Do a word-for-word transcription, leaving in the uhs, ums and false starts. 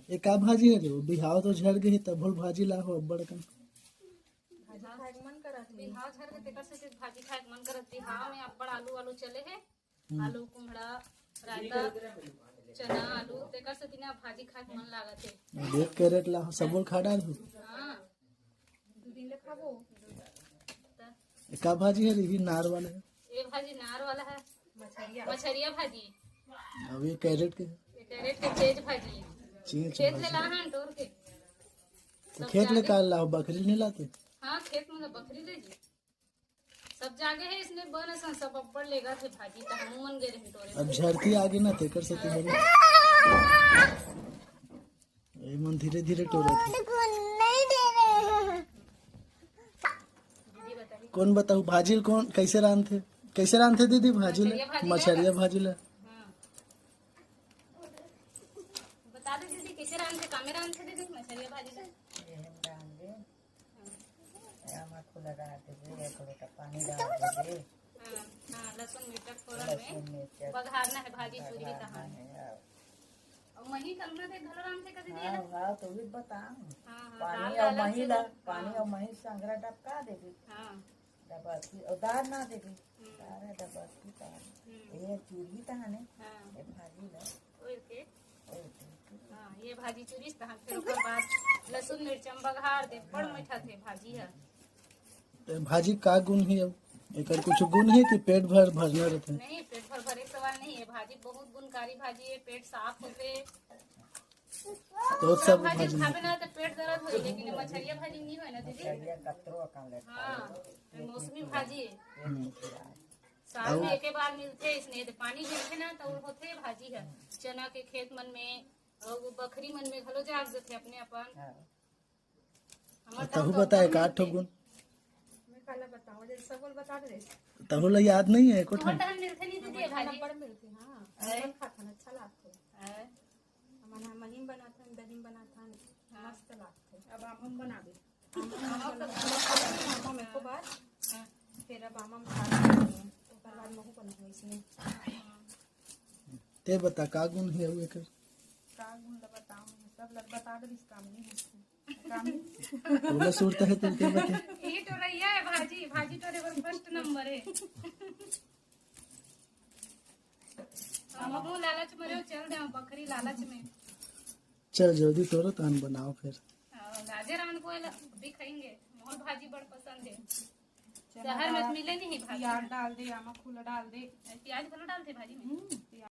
ये का भाजी हे रे? वो बिहाव तो झर गे हे, तभो ले भाजी ला हो अब्बड़ कन। भाजी खाए के मन करत हे। बिहाव झर गे तेकर से भाजी खाए के मन करत। बिहाव में अब्बड़ आलू, आलू चले हे। हम्म। आलू, कुम्हड़ा, रायता, चना, आलू, तेकर से तिना भाजी खाए के मन लागत हे। अब एक कैरेट ला हो, सबो ल खा डाल हो। हाँ। दू दिन ले खाबो। ये का भाजी हे रे? ये नार वाला हे। ये भाजी नार वाला हे। मछरिया। मछरिया भाजी। अब ये कैरेट के? ये कैरेट के चेंच भाजी। चेंच चेंच भाजी। ले ला हन टोर के। तो सब खेत ले जागे। का ला हो, बखरी नहीं लाते? हाँ, खेत में तो बखरी ले जी। सब जागे हे, इसने बन असन सब अब्बड़ लेगथे भाजी, त हमू मन गे रहे टोरे। अब झरती आगे ना, तेकर से तो बने। ए मन धीरे धीरे टोरत हे। कौन बताहू भाजी ल कौन कैसे रांधथे? कैसे रांधथे दीदी भाजी ल? मछरिया भाजी ल। मछरिया भाजी ल। हाँ। बता दे दीदी, कैसे रांधथे, कामे रांधथे दीदी मछरिया भाजी ल? ये हम रांधे। हाँ। आमा खुला डाल देबे, एक लोटा पानी डाल देबे। हाँ, हाँ, लहसुन मिर्चा फोरन में लहसुन मिर्चा बघारना हे भाजी चुरही बघारना तहान। हे, हाँ। अउ मही कलना दे घलो रांधथे कदे दिया हाँ, ना? हाँ, तो भी बताऊँ। हाँ, हाँ, पानी दाल अउ डालत मही से ला, तो, पानी हाँ। अउ मही संगरा डबका देबे। हाँ। डबकी, अउ दार ना देबे। हम्म। दार हे डबकी पानी। हम्म। ये चुरही तहाने, हाँ। ये भाजी ला। ओके। हाँ, ये भाजी चुरिस तहां, फिर ओकर बाद लहसुन मिर्चा म बघार दे, बड़ मीठा थे भाजी ह। ए भाजी का गुण हे अब? एकर कुछ गुण हे कि पेट भर भरना रहथे? नहीं, पेट भर भरे के सवाल नहीं हे। भाजी बहुत गुणकारी भाजी हे, पेट साफ होथे। तो सब सब भाजी भाजी खाबे ना तो पेट दर्द होई, लेकिन ये मछरिया भाजी नहीं होय ना दीदी। मछरिया कतरो अकन ले हाँ, ये मौसमी भाजी हे। हम्म। साल में अउ एके बार मिलथे, इसने तो पानी गिरथे ना, तो होथे भाजी ह। चना के खेत मन में, अउ बखरी मन में घलो जाग जथे अपने अपन। हाँ। हमर तहु दादा बताए, कम का ठो मिलथे। गुण? मैं काला बताऊं, जैसे सब बोल बता दे। तहु ला याद नहीं हे, एको ठन? तहु मिलथे नहीं दीदी, भाजी। बड़ मिलथे, हाँ। अरे। खाथन, अच्छा लागथे। अरे। हमन ह महीम बनाथन, दहीम बनाथन, हाँ। मस्त लागथे। अब आम हम बनाबे। आम हम बनाबे, आम हम एको बार। हाँ। फिर अब आम हम खा लेबे। ओकर बाद महू बनाबे इसने। ते बता, का गुण हे अउ एकर? का गुण ल बताऊं, सब ल बता देबिस, काम नहीं हे। काम नहीं। ओला सुरता हे, तुम के बता। ये टोरैया हे भाजी, भाजी टोरे बर first number हे। हम अबो लालच में रहो, चल दे बखरी लालच में। चल जल्दी टोरो, तहन बनाओ फिर। हाँ, गाजर आन को भी खाएंगे, मोर भाजी बड़ पसंद हे। शहर में तो मिले नहीं भाजी। प्याज डाल दे, आमा खुला डाल दे। प्याज घलो डालथे भाजी में? हम्म, प्याज।